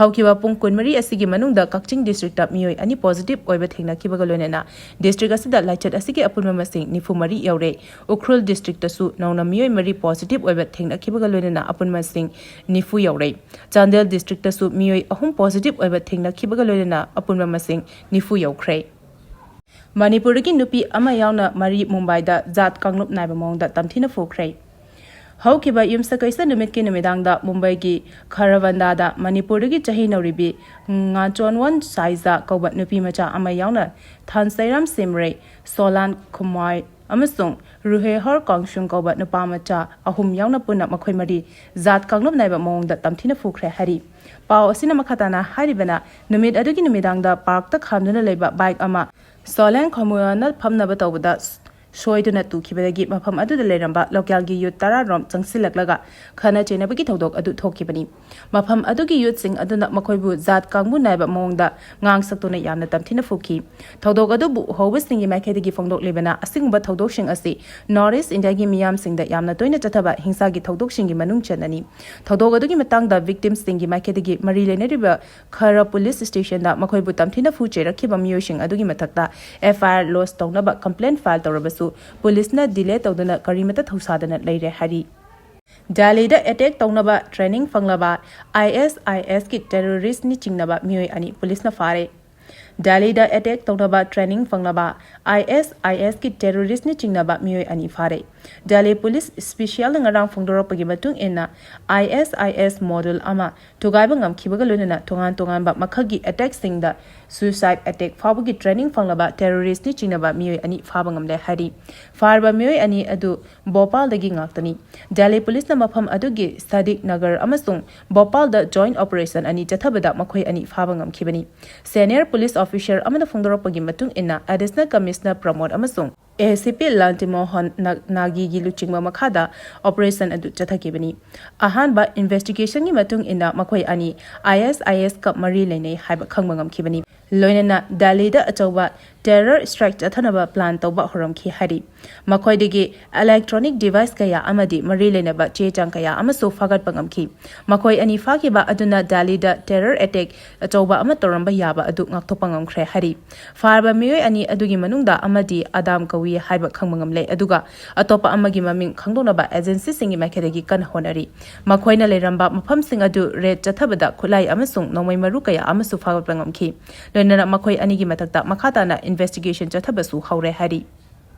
ꯍꯧꯈꯤꯕ ꯄꯨꯡ ꯀꯨꯟꯃꯔꯤ ꯑꯁꯤꯒꯤ ꯃꯅꯨꯡꯗ ꯀꯛꯆꯤꯡ districtꯇ ꯃꯤꯑꯣꯏ ꯑꯅꯤ positive ꯑꯣꯏꯕ ꯊꯦꯡꯅꯈꯤꯕꯒ ꯂꯣꯏꯅꯅ district ꯑꯁꯤꯗ ꯂꯥꯏꯆꯠ ꯑꯁꯤꯒꯤ ꯑꯄꯨꯟꯕ ꯃꯁꯤꯡ ꯅꯤꯐꯨ ꯃꯔꯤ ꯌꯧꯔꯦ꯫ ꯎꯈ꯭ꯔꯨꯜ districtꯇꯁꯨ ꯅꯧꯅ ꯃꯤꯑꯣꯏ ꯃꯔꯤ positive ꯑꯣꯏꯕ ꯊꯦꯡꯅꯈꯤꯕꯒ ꯂꯣꯏꯅꯅ ꯑꯄꯨꯟꯕ ꯃꯁꯤꯡ ꯅꯤꯐꯨ ꯌꯧꯔꯦ꯫ ꯆꯥꯟꯗꯦꯜ districtꯇꯁꯨ ꯃꯤꯑꯣꯏ ꯑꯍꯨꯝ positive ꯑꯣꯏꯕ ꯊꯦꯡꯅꯈꯤꯕꯒ ꯂꯣꯏꯅꯅ ꯑꯄꯨꯟꯕ ꯃꯁꯤꯡ ꯅꯤꯐꯨ ꯌꯧꯈ꯭ꯔꯦ꯫ ꯃꯅꯤꯄꯨꯔꯗꯒꯤ ꯅꯨꯄꯤ ꯑꯃ ꯌꯥꯎꯅ ꯃꯔꯤ ꯃꯨꯝꯕꯥꯏꯗ ꯖꯥꯠ ꯀꯥꯡꯂꯨꯞ ꯅꯥꯏꯕ ꯃꯑꯣꯡꯗ ꯇꯝꯊꯤꯅ ꯐꯨꯈ꯭ꯔꯦ꯫ ꯍꯧꯈꯤꯕ ꯌꯨꯝꯁꯀꯩꯁ ꯅꯨꯃꯤꯠꯀꯤ ꯅꯨꯃꯤꯗꯥꯡꯗ ꯃꯨꯝꯕꯥꯏꯒꯤ ꯈꯔꯕꯟꯗꯥꯗ ꯃꯅꯤꯄꯨꯔꯗꯒꯤ ꯆꯍꯤ ꯅꯧꯔꯤꯕꯤ ꯉꯥꯆꯣꯟꯋꯣꯟ ꯁꯥꯏꯖꯥ ꯀꯧꯕ ꯅꯨꯄꯤ ꯃꯆꯥ ꯑꯃ ꯌꯥꯎꯅ ꯊꯥꯟꯁꯩꯔꯥꯝ ꯁꯤꯝꯔꯩ, ꯁꯣꯂꯥꯟ ꯈꯨꯃꯥꯏ ꯑꯃꯁꯨꯡ ꯔꯨꯍꯦꯍꯣꯔ ꯀꯥꯡꯁꯨꯡ ꯀꯧꯕ ꯅꯨꯄꯥ ꯃꯆꯥ ꯑꯍꯨꯝ ꯌꯥꯎꯅ ꯄꯨꯟꯅ ꯃꯈꯣꯏ ꯃꯔꯤ ꯖꯥꯠ ꯀꯥꯡꯂꯨꯞ ꯅꯥꯏꯕ ꯃꯑꯣꯡꯗ ꯇꯝꯊꯤꯅ ꯐꯨꯈ꯭ꯔꯦ ꯍꯥꯏꯔꯤ꯫ ꯄꯥꯎ ꯑꯁꯤꯅ ꯃꯈꯥ ꯇꯥꯅ ꯍꯥꯏꯔꯤꯕꯅ, ꯅꯨꯃꯤꯠ ꯑꯗꯨꯒꯤ ꯅꯨꯃꯤꯗꯥꯡꯗ ꯄꯥꯔꯛꯇ ꯈꯥꯝꯗꯨꯅ ꯂꯩꯕ ꯕꯥꯏꯛ ꯑꯃ ꯁꯣꯂꯦꯟ ꯈꯣꯃꯨꯌꯣꯟꯅ ꯐꯝꯅꯕ ꯇꯧꯕꯗ ꯁꯣꯏꯗꯨꯅ ꯇꯨꯈꯤꯕꯗꯒꯤ ꯃꯐꯝ ꯑꯗꯨꯗ ꯂꯩꯔꯝꯕ ꯂꯣꯀꯦꯜꯒꯤ ꯌꯨꯠ ꯇꯔꯥꯔꯣꯝ ꯆꯪꯁꯤꯜꯂꯛꯂꯒ ꯈꯠꯅ ꯆꯩꯅꯕꯒꯤ ꯊꯧꯗꯣꯛ ꯑꯗꯨ ꯊꯣꯛꯈꯤꯕꯅꯤ꯫ ꯃꯐꯝ ꯑꯗꯨꯒꯤ ꯌꯨꯠꯁꯤꯡ ꯑꯗꯨꯅ ꯃꯈꯣꯏꯕꯨ ꯖꯥꯠ ꯀꯥꯡꯕꯨ ꯅꯥꯏꯕ ꯃꯑꯣꯡꯗ ꯉꯥꯡ ꯁꯛꯇꯨꯅ ꯌꯥꯝꯅ ꯇꯝꯊꯤꯅ ꯐꯨꯈꯤ꯫ ꯊꯧꯗꯣꯛ ꯑꯗꯨꯕꯨ ꯎꯍꯧꯕꯁꯤꯡꯒꯤ ꯃꯥꯏꯀꯩꯗꯒꯤ ꯐꯣꯡꯗꯣꯛꯂꯤꯕꯅ, ꯑꯁꯤꯒꯨꯝꯕ ꯊꯧꯗꯣꯛꯁꯤꯡ ꯑꯁꯤ North East Indiaꯒꯤ ꯃꯤꯌꯥꯝꯁꯤꯡꯗ ꯌꯥꯝꯅ ꯇꯣꯏꯅ ꯆꯠꯊꯕ ꯍꯤꯡꯁꯥꯒꯤ ꯊꯧꯗꯣꯛꯁꯤꯡꯒꯤ ꯃꯅꯨꯡ ꯆꯟꯅꯅꯤ꯫ ꯊꯧꯗꯣꯛ ꯑꯗꯨꯒꯤ ꯃꯇꯥꯡꯗ victimꯁꯤꯡꯒꯤ ꯃꯥꯏꯀꯩꯗꯒꯤ ꯃꯔꯤ ꯂꯩꯅꯔꯤꯕ ꯈꯔ police stationꯗ ꯃꯈꯣꯏꯕꯨ ꯇꯝꯊꯤꯅ ꯐꯨ ꯆꯩꯔꯛꯈꯤꯕ ꯃꯤꯑꯣꯏꯁꯤꯡ ꯑꯗꯨꯒꯤ ꯃꯊꯛꯇ FIR lodge ꯇꯧꯅꯕ complaint file ꯇꯧꯔꯕꯁꯨ, policeꯅ delay ꯇꯧꯗꯨꯅ ꯀꯔꯤꯃꯠꯇ ꯊꯧꯁꯥꯗꯅ ꯂꯩꯔꯦ ꯍꯥꯏꯔꯤ꯫ ꯗꯦꯜꯂꯤꯗ attack ꯇꯧꯅꯕ training ꯐꯪꯂꯕ ISISꯀꯤ terroristꯅꯤ ꯆꯤꯡꯅꯕ ꯃꯤꯑꯣꯏ ꯑꯅꯤ policeꯅ ꯐꯥꯔꯦ꯫ ꯗꯦꯜꯂꯤꯗ ꯑꯦꯇꯦꯛ ꯇꯧꯅꯕ ꯇ꯭ꯔꯦꯅꯤꯡ ꯐꯪꯂꯕ ꯑꯥꯏ ꯑꯦꯁ ꯑꯥꯏ ꯑꯦꯁꯀꯤ ꯇꯦꯔꯣꯔꯤꯁ꯭ꯠꯅ ꯆꯤꯡꯅꯕ ꯃꯤꯑꯣꯏ ꯑꯅꯤ ꯐꯥꯔꯦ꯫ ꯗꯦꯜꯂꯤ ꯄꯨꯂꯤꯁ ꯁ꯭ꯄꯦꯁꯤꯌꯦꯜꯅ ꯉꯔꯥꯡ ꯐꯣꯡꯗꯣꯔꯛꯄꯒꯤ ꯃꯇꯨꯡ ꯏꯟꯅ, ꯑꯥꯏ ꯑꯦꯁ ꯑꯥꯏ ꯑꯦꯁ ꯃꯣꯗꯨꯜ ꯑꯃ ꯊꯨꯒꯥꯏꯕ ꯉꯝꯈꯤꯕꯒ ꯂꯣꯏꯅꯅ ꯇꯣꯉꯥꯟ ꯇꯣꯉꯥꯟꯕ ꯃꯈꯜꯒꯤ ꯑꯦꯇꯦꯛꯁꯤꯡꯗ ꯁ꯭ꯌꯨꯁꯥꯏꯗ ꯑꯦꯇꯦꯛ ꯐꯥꯎꯕꯒꯤ ꯇ꯭ꯔꯦꯅꯤꯡ ꯐꯪꯂꯕ ꯇꯦꯔꯣꯔꯤꯁ꯭ꯠꯅ ꯆꯤꯡꯅꯕ ꯃꯤꯑꯣꯏ ꯑꯅꯤ ꯐꯥꯕ ꯉꯝꯂꯦ ꯍꯥꯏꯔꯤ꯫ ꯐꯥꯔꯕ ꯃꯤꯑꯣꯏ ꯑꯅꯤ ꯑꯗꯨ ꯚꯣꯄꯥꯜꯗꯒꯤ ꯉꯥꯛꯇꯅꯤ꯫ ꯗꯦꯜꯂꯤ ꯄꯨꯂꯤꯁꯅ ꯃꯐꯝ ꯑꯗꯨꯒꯤ ꯁꯥꯗꯤꯛ ꯅꯒꯔ ꯑꯃꯁꯨꯡ ꯚꯣꯄꯥꯜꯗ ꯖꯣꯏꯟꯠ ꯑꯣꯄꯔꯦꯁꯟ ꯑꯅꯤ ꯆꯠꯊꯕꯗ ꯃꯈꯣꯏ ꯑꯅꯤ ꯐꯥꯕ ꯉꯝꯈꯤꯕꯅꯤ꯫ ꯁꯦꯅꯤꯌꯔ ꯄꯨꯂꯤꯁ ꯑꯣꯐꯤꯁꯤꯌꯦꯜ ꯑꯃꯅ ꯐꯣꯡꯗꯣꯔꯛꯄꯒꯤ ꯃꯇꯨꯡ ꯏꯟꯅ, ꯑꯦꯗꯤꯁꯅꯦꯜ ꯀꯃꯤꯁꯅꯔ ꯄ꯭ꯔꯃꯣꯗ ꯑꯃꯁꯨꯡ ꯑꯦ ꯁꯤ ꯄꯤ ꯂꯥꯟꯇꯤꯃꯣꯍꯟ ꯅꯥ-, ꯅꯥꯒꯤꯒꯤ ꯂꯨꯆꯤꯡꯕ ꯃꯈꯥꯗ ꯑꯣꯄꯔꯦꯁꯟ ꯑꯗꯨ ꯆꯠꯊꯈꯤꯕꯅꯤ꯫ ꯑꯍꯥꯟꯕ ꯏꯟꯚꯦꯁꯇꯤꯒꯦꯁꯟꯒꯤ ꯃꯇꯨꯡ ꯏꯟꯅ, ꯃꯈꯣꯏ ꯑꯅꯤ ꯑꯥꯏ ꯑꯦꯁ ꯑꯥꯏ ꯑꯦꯁꯀ ꯃꯔꯤ ꯂꯩꯅꯩ ꯍꯥꯏꯕ ꯈꯪꯕ ꯉꯝꯈꯤꯕꯅꯤ꯫ ꯂꯣꯏꯅꯅ ꯗꯦꯜꯂꯤꯗ ꯑꯆꯧꯕ ꯇꯦꯔꯔ ꯁ꯭ꯇ꯭ꯔꯥꯏꯛ ꯆꯠꯊꯅꯕ ꯄ꯭ꯂꯥꯟ ꯇꯧꯕ ꯍꯧꯔꯝꯈꯤ ꯍꯥꯏꯔꯤ꯫ ꯃꯈꯣꯏꯗꯒꯤ ꯏꯂꯦꯛꯇ꯭ꯔꯣꯅꯤꯛ ꯗꯤꯚꯥꯏꯁ ꯀꯌꯥ ꯑꯃꯗꯤ ꯃꯔꯤ ꯂꯩꯅꯕ ꯆꯦ ꯆꯥꯡ ꯀꯌꯥ ꯑꯃꯁꯨ ꯐꯥꯒꯠꯄ ꯉꯝꯈꯤ꯫ ꯃꯈꯣꯏ ꯑꯅꯤ ꯐꯥꯈꯤꯕ ꯑꯗꯨꯅ ꯗꯦꯜꯂꯤꯗ ꯇꯦꯔꯔ ꯑꯦꯇꯦꯛ ꯑꯆꯧꯕ ꯑꯃ ꯇꯧꯔꯝꯕ ꯌꯥꯕ ꯑꯗꯨ ꯉꯥꯛꯊꯣꯛꯄ ꯉꯝꯈ꯭ꯔꯦ ꯍꯥꯏꯔꯤ꯫ ꯐꯥꯔꯕ ꯃꯤꯑꯣꯏ ꯑꯅꯤ ꯑꯗꯨꯒꯤ ꯃꯅꯨꯡꯗ ꯑꯃꯗꯤ ꯑꯗꯥꯝ ꯀꯧꯏ ꯍꯥꯏꯕ ꯈꯪꯕ ꯉꯝꯂꯦ, ꯑꯗꯨꯒ ꯑꯇꯣꯞꯄ ꯑꯃꯒꯤ ꯃꯃꯤꯡ ꯈꯪꯗꯣꯛꯅꯕ ꯑꯦꯖꯦꯟꯁꯤꯁꯤꯡꯒꯤ ꯃꯥꯏꯀꯩꯗꯒꯤ ꯀꯟꯅ ꯍꯣꯠꯅꯔꯤ꯫ ꯃꯈꯣꯏꯅ ꯂꯩꯔꯝꯕ ꯃꯐꯝꯁꯤꯡ ꯑꯗꯨ ꯔꯦꯗ ꯆꯠꯊꯕꯗ ꯈꯨꯠꯂꯥꯏ ꯑꯃꯁꯨꯡ ꯅꯣꯡꯃꯩ ꯃꯔꯨ ꯀꯌꯥ ꯑꯃꯁꯨ ꯐꯥꯒꯠꯄ ꯉꯝꯈꯤ꯫ ꯂꯣꯏꯅꯅ ꯃꯈꯣꯏ ꯑꯅꯤꯒꯤ ꯃꯊꯛꯇ ꯃꯈꯥ ꯇꯥꯅ ꯏꯟꯚꯦꯁꯇꯤꯒꯦꯁꯟ ꯆꯠꯊꯕꯁꯨ ꯍꯧꯔꯦ ꯍꯥꯏꯔꯤ꯫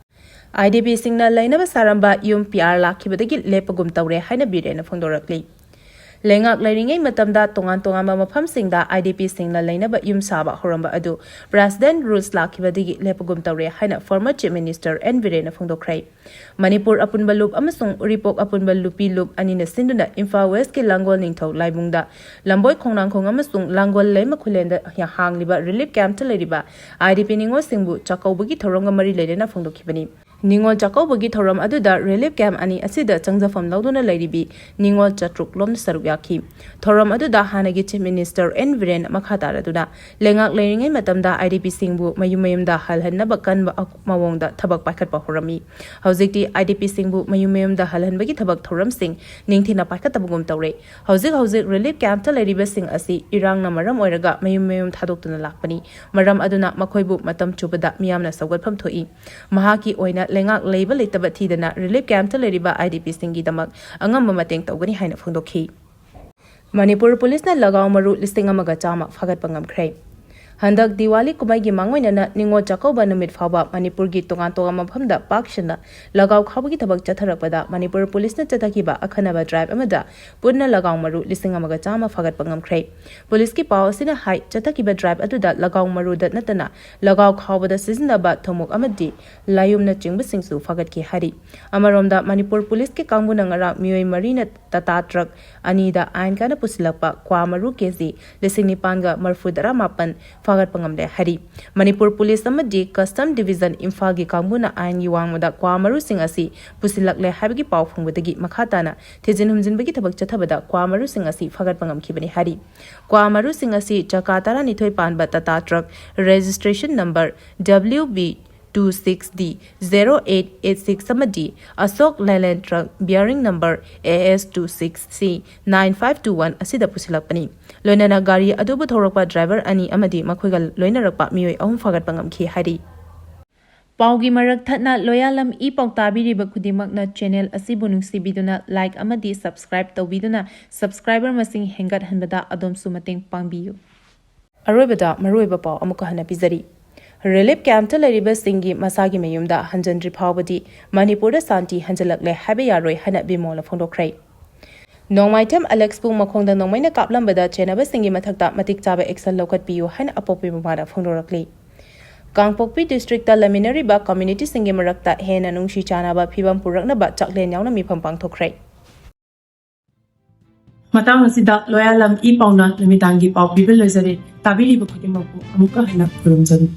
ꯑꯥꯏ ꯗꯤ ꯄꯤꯁꯤꯡꯅ ꯂꯩꯅꯕ ꯁꯥꯔꯝꯕ ꯌꯨꯝ ꯄꯤ ꯑꯥꯔ ꯂꯥꯛꯈꯤꯕꯗꯒꯤ ꯂꯦꯞꯄꯒꯨꯝ ꯇꯧꯔꯦ ꯍꯥꯏꯅ ꯕꯤꯔꯦꯟꯅ ꯐꯣꯡꯗꯣꯔꯛꯂꯤ꯫ ꯂꯩꯉꯥꯛ ꯂꯩꯔꯤꯉꯩ ꯃꯇꯝꯗ ꯇꯣꯉꯥꯟ ꯇꯣꯉꯥꯟꯕ ꯃꯐꯝꯁꯤꯡꯗ ꯑꯥꯏ ꯗꯤ ꯄꯤꯁꯤꯡꯅ ꯂꯩꯅꯕ ꯌꯨꯝ ꯁꯥꯕ ꯍꯧꯔꯝꯕ ꯑꯗꯨ ꯄ꯭ꯔꯦꯁꯤꯗꯦꯟꯠ ꯔꯨꯜꯁ ꯂꯥꯛꯈꯤꯕꯗꯒꯤ ꯂꯦꯞꯄꯒꯨꯝ ꯇꯧꯔꯦ ꯍꯥꯏꯅ ꯐꯣꯔꯃꯔ ꯆꯤꯐ ꯃꯤꯅꯤꯁꯇꯔ ꯑꯦꯟ ꯕꯤꯔꯦꯟꯅ ꯐꯣꯡꯗꯣꯛꯈ꯭ꯔꯦ꯫ ꯃꯅꯤꯄꯨꯔ ꯑꯄꯨꯟꯕ ꯂꯨꯞ ꯑꯃꯁꯨꯡ ꯎꯔꯤꯄꯣꯛ ꯑꯄꯨꯟꯕ ꯂꯨꯞꯄꯤ ꯂꯨꯞ ꯑꯅꯤꯅ ꯁꯤꯟꯗꯨꯅ ꯏꯝꯐꯥꯜ ꯋꯦꯁ꯭ꯠꯀꯤ ꯂꯥꯡꯒꯣꯜ ꯅꯤꯡꯊꯧ ꯂꯥꯏꯕꯨꯡꯗ, ꯂꯝꯕꯣꯏ ꯈꯣꯡꯅꯥꯡꯈꯣꯡ ꯑꯃꯁꯨꯡ ꯂꯥꯡꯒꯣꯜ ꯂꯩꯃ ꯈꯨꯂꯦꯟꯗ ꯍꯥꯡꯂꯤꯕ ꯔꯤꯂꯤꯐ ꯀꯦꯝꯞꯇ ꯂꯩꯔꯤꯕ ꯑꯥꯏ ꯗꯤ ꯄꯤ ꯅꯤꯉꯣꯜꯁꯤꯡꯕꯨ ꯆꯥꯛꯀꯧꯕꯒꯤ ꯊꯧꯔꯝꯒ ꯃꯔꯤ ꯂꯩꯅꯅ ꯐꯣꯡꯗꯣꯛꯈꯤꯕꯅꯤ꯫ ꯅꯤꯉꯣꯜ ꯆꯥꯛꯀꯧꯕꯒꯤ ꯊꯧꯔꯝ ꯑꯗꯨꯗ ꯔꯤꯂꯤꯐ ꯀꯦꯝꯞ ꯑꯅꯤ ꯑꯁꯤꯗ ꯆꯪꯖꯐꯝ ꯂꯧꯗꯨꯅ ꯂꯩꯔꯤꯕꯤ ꯅꯤꯉꯣꯜ ꯆꯥꯇ꯭ꯔꯨꯛ ꯂꯣꯝꯅ ꯁꯔꯨꯛ ꯌꯥꯈꯤ꯫ ꯊꯧꯔꯝ ꯑꯗꯨꯗ ꯍꯥꯟꯅꯒꯤ ꯆꯤꯐ ꯃꯤꯅꯤꯁꯇꯔ ꯑꯦꯟ ꯕꯤꯔꯦꯟ ꯃꯈꯥ ꯇꯥꯔꯗꯨꯅ ꯂꯩꯉꯥꯛ ꯂꯩꯔꯤꯉꯩ ꯃꯇꯝꯗ ꯑꯥꯏ ꯗꯤ ꯄꯤꯁꯤꯡꯕꯨ ꯃꯌꯨꯝ ꯃꯌꯨꯝꯗ ꯍꯜꯍꯟꯅꯕ ꯀꯟꯕ ꯑ-, ꯃꯑꯣꯡꯗ ꯊꯕꯛ ꯄꯥꯏꯈꯠꯄ ꯍꯧꯔꯝꯃꯤ꯫ ꯍꯧꯖꯤꯛꯇꯤ ꯑꯥꯏ ꯗꯤ ꯄꯤꯁꯤꯡꯕꯨ ꯃꯌꯨꯝ ꯃꯌꯨꯝꯗ ꯍꯜꯍꯟꯕꯒꯤ ꯊꯕꯛ ꯊꯧꯔꯝꯁꯤꯡ ꯅꯤꯡꯊꯤꯅ ꯄꯥꯏꯈꯠꯇꯕꯒꯨꯝ ꯇꯧꯔꯦ꯫ ꯍꯧꯖꯤꯛ ꯍꯧꯖꯤꯛ ꯔꯤꯂꯤꯐ ꯀꯦꯝꯞꯇ ꯂꯩꯔꯤꯕꯁꯤꯡ ꯑꯁꯤ ꯏꯔꯥꯡꯅ ꯃꯔꯝ ꯑꯣꯏꯔꯒ ꯃꯌꯨꯝ ꯃꯌꯨꯝ ꯊꯥꯗꯣꯛꯇꯨꯅ ꯂꯥꯛꯄꯅꯤ꯫ ꯃꯔꯝ ꯑꯗꯨꯅ ꯃꯈꯣꯏꯕꯨ ꯃꯇꯝ ꯆꯨꯞꯄꯗ ꯃꯤꯌꯥꯝꯅ ꯁꯧꯒꯠꯐꯝ ꯊꯣꯛꯏ꯫ ꯃꯍꯥꯛꯀꯤ ꯑꯣꯏꯅ ꯂꯩꯉꯥꯛ ꯂꯩꯕ ꯂꯩꯇꯕ ꯊꯤꯗꯅ ꯔꯤꯂꯤꯐ ꯀꯦꯝꯞꯇ ꯂꯩꯔꯤꯕ ꯑꯥꯏ ꯗꯤ ꯄꯤꯁꯤꯡꯒꯤꯗꯃꯛ ꯑꯉꯝꯕ ꯃꯇꯦꯡ ꯇꯧꯒꯅꯤ ꯍꯥꯏꯅ ꯐꯣꯡꯗꯣꯛꯈꯤ꯫ ꯃꯅꯤꯄꯨꯔ ꯄꯨꯂꯤꯁꯅ ꯂꯒꯥꯎ ꯃꯔꯨ ꯂꯤꯁꯤꯡ ꯑꯃꯒ ꯆꯥꯝꯃ ꯐꯥꯒꯠꯄ ꯉꯝꯈ꯭ꯔꯦ꯫ ꯍꯟꯗꯛ ꯗꯤꯋꯥꯂꯤ ꯀꯨꯝꯍꯩꯒꯤ ꯃꯥꯡꯑꯣꯏꯅꯅ ꯅꯤꯉꯣꯜ ꯆꯥꯛꯀꯧꯕ ꯅꯨꯃꯤꯠ ꯐꯥꯎꯕ ꯃꯅꯤꯄꯨꯔꯒꯤ ꯇꯣꯉꯥꯟ ꯇꯣꯉꯥꯟꯕ ꯃꯐꯝꯗ ꯄꯥꯛ ꯁꯟꯅ ꯂꯒꯥꯎ ꯈꯥꯎꯕꯒꯤ ꯊꯕꯛ ꯆꯠꯊꯔꯛꯄꯗ ꯃꯅꯤꯄꯨꯔ ꯄꯨꯂꯤꯁꯅ ꯆꯠꯊꯈꯤꯕ ꯑꯈꯟꯅꯕ ꯗ꯭ꯔꯥꯏꯚ ꯑꯃꯗ ꯄꯨꯟꯅ ꯂꯒꯥꯎ ꯃꯔꯨ ꯂꯤꯁꯤꯡ ꯑꯃꯒ ꯆꯥꯝꯃ ꯐꯥꯒꯠꯄ ꯉꯝꯈ꯭ꯔꯦ꯫ ꯄꯨꯂꯤꯁꯀꯤ ꯄꯥꯎ ꯑꯁꯤꯅ ꯍꯥꯏ, ꯆꯠꯊꯈꯤꯕ ꯗ꯭ꯔꯥꯏꯚ ꯑꯗꯨꯗ ꯂꯒꯥꯎ ꯃꯔꯨꯗ ꯅꯠꯇꯅ ꯂꯒꯥꯎ ꯈꯥꯎꯕꯗ ꯁꯤꯖꯤꯟꯅꯕ ꯊꯨꯝꯃꯣꯛ ꯑꯃꯗꯤ ꯂꯥꯏꯌꯨꯝꯅꯆꯤꯡꯕꯁꯤꯡꯁꯨ ꯐꯥꯒꯠꯈꯤ ꯍꯥꯏꯔꯤ꯫ ꯑꯃꯔꯣꯝꯗ ꯃꯅꯤꯄꯨꯔ ꯄꯨꯂꯤꯁꯀꯤ ꯀꯥꯡꯕꯨꯅ ꯉꯔꯥꯡ ꯃꯤꯑꯣꯏ ꯃꯔꯤꯅ ꯇꯥꯇꯥ ꯇ꯭ꯔꯛ ꯑꯅꯤꯗ ꯑꯥꯏꯟ ꯀꯥꯏꯅ ꯄꯨꯁꯤꯜꯂꯛꯄ ꯀ꯭ꯋꯥ ꯃꯔꯨ ꯀꯦꯖꯤ ꯂꯤꯁꯤꯡ ꯅꯤꯄꯥꯟꯒ ꯃꯔꯐꯨ ꯇꯔꯥ ꯃꯥꯄꯟ ꯐꯥꯒꯠꯄ ꯉꯝꯂꯦ ꯍꯥꯏꯔꯤ꯫ ꯃꯅꯤꯄꯨꯔ ꯄꯨꯂꯤꯁ ꯑꯃꯗꯤ ꯀꯁꯇꯝ ꯗꯤꯚꯤꯖꯟ ꯏꯝꯐꯥꯜꯒꯤ ꯀꯥꯡꯕꯨꯅ ꯑꯥꯏꯟꯒꯤ ꯋꯥꯡꯃꯗ ꯀ꯭ꯋꯥ ꯃꯔꯨꯁꯤꯡ ꯑꯁꯤ ꯄꯨꯁꯤꯜꯂꯛꯂꯦ ꯍꯥꯏꯕꯒꯤ ꯄꯥꯎ ꯐꯪꯕꯗꯒꯤ ꯃꯈꯥ ꯇꯥꯅ ꯊꯤꯖꯤꯟ ꯍꯨꯝꯖꯤꯟꯕꯒꯤ ꯊꯕꯛ ꯆꯠꯊꯕꯗ ꯀ꯭ꯋꯥ ꯃꯔꯨꯁꯤꯡ ꯑꯁꯤ ꯐꯥꯒꯠꯄ ꯉꯝꯈꯤꯕꯅꯤ ꯍꯥꯏꯔꯤ꯫ ꯀ꯭ꯋꯥ ꯃꯔꯨꯁꯤꯡ ꯑꯁꯤ ꯆꯀꯥ ꯇꯔꯥꯅꯤꯊꯣꯏ ꯄꯥꯟꯕ Tata truck registration number W B two six D zero eight eight six ꯑꯃꯗꯤ ꯑꯁꯣꯛ ꯂꯦꯂꯦꯟ truck bearing number A S two six C nine five two one ꯑꯁꯤꯗ ꯄꯨꯁꯤꯜꯂꯛꯄꯅꯤ꯫ ꯂꯣꯏꯅꯅ ꯒꯥꯔꯤ ꯑꯗꯨꯕꯨ ꯊꯧꯔꯛꯄ ꯗ꯭ꯔꯥꯏꯚꯔ ꯑꯅꯤ ꯑꯃꯗꯤ ꯃꯈꯣꯏꯒ ꯂꯣꯏꯅꯔꯛꯄ ꯃꯤꯑꯣꯏ ꯑꯍꯨꯝ ꯐꯥꯒꯠꯄ ꯉꯝꯈꯤ ꯍꯥꯏꯔꯤ꯫ ꯄꯥꯎꯒꯤ ꯃꯔꯛ ꯊꯠꯅ ꯂꯣꯌꯥꯂꯝ ꯏ ꯄꯥꯎ ꯇꯥꯕꯤꯔꯤꯕ ꯈꯨꯗꯤꯡꯃꯛꯅ ꯆꯦꯅꯦꯜ ꯑꯁꯤꯕꯨ ꯅꯨꯡꯁꯤꯕꯤꯗꯨꯅ ꯂꯥꯏꯛ ꯑꯃꯗꯤ ꯁꯕꯁꯀ꯭ꯔꯥꯏꯕ ꯇꯧꯕꯤꯗꯨꯅ ꯁꯕꯁꯀ꯭ꯔꯥꯏꯕꯔ ꯃꯁꯤꯡ ꯍꯦꯟꯒꯠꯍꯟꯕꯗ ꯑꯗꯣꯝꯁꯨ ꯃꯇꯦꯡ ꯄꯥꯡꯕꯤꯌꯨ꯫ ꯑꯔꯣꯏꯕꯗ ꯃꯔꯨꯑꯣꯏꯕ ꯄꯥꯎ ꯑꯃꯨꯛꯀ ꯍꯟꯅ ꯄꯤꯖꯔꯤ꯫ ꯔꯤꯂꯤꯐ ꯀꯦꯝꯞꯇ ꯂꯩꯔꯤꯕꯁꯤꯡꯒꯤ ꯃꯁꯥꯒꯤ ꯃꯌꯨꯝꯗ ꯍꯟꯖꯤꯟꯗ꯭ꯔꯤ ꯐꯥꯎꯕꯗꯤ ꯃꯅꯤꯄꯨꯔꯗ ꯁꯥꯟꯇꯤ ꯍꯟꯖꯤꯜꯂꯛꯂꯦ ꯍꯥꯏꯕ ꯌꯥꯔꯣꯏ ꯍꯥꯏꯅ ꯕꯤꯃꯣꯜꯅ ꯐꯣꯡꯗꯣꯛꯈ꯭ꯔꯦ꯫ ꯅꯣꯡꯃꯥꯏꯊꯦꯝ ꯑꯂꯦꯛꯁꯄꯨ ꯃꯈꯣꯡꯗ ꯅꯣꯡꯃꯩꯅ ꯀꯥꯞꯂꯝꯕꯗ ꯆꯦꯟꯅꯕꯁꯤꯡꯒꯤ ꯃꯊꯛꯇ ꯃꯇꯤꯛ ꯆꯥꯕ ꯑꯦꯛꯁꯟ ꯂꯧꯈꯠꯄꯤꯌꯨ ꯍꯥꯏꯅ ꯑꯄꯣꯛꯄꯤ ꯃꯃꯥꯅ ꯐꯣꯡꯗꯣꯔꯛꯂꯤ꯫ ꯀꯥꯡꯄꯣꯛꯄꯤ ꯗꯤꯁꯇ꯭ꯔꯤꯛꯇ ꯂꯩꯃꯤꯟꯅꯔꯤꯕ ꯀꯝꯃ꯭ꯌꯨꯅꯤꯇꯤꯁꯤꯡꯒꯤ ꯃꯔꯛꯇ ꯍꯦꯟꯅ ꯅꯨꯡꯁꯤ ꯆꯥꯟꯅꯕ ꯐꯤꯕꯝ ꯄꯨꯔꯛꯅꯕ ꯆꯥꯛꯂꯦꯟ ꯌꯥꯎꯅ ꯃꯤꯐꯝ ꯄꯥꯡꯊꯣꯛꯈ꯭ꯔꯦ꯫ ꯃꯇꯥꯡ ꯑꯁꯤꯗ ꯂꯣꯌꯥꯂꯝ ꯏ ꯄꯥꯎꯅ ꯅꯨꯃꯤꯗꯥꯡꯒꯤ ꯄꯥꯎ ꯄꯤꯕ ꯂꯣꯏꯖꯔꯦ꯫ ꯇꯥꯕꯤꯔꯤꯕ ꯈꯨꯗꯤꯡꯃꯛꯄꯨ ꯑꯃꯨꯛꯀ ꯍꯟꯅ ꯈꯨꯔꯨꯝꯖꯔꯤ꯫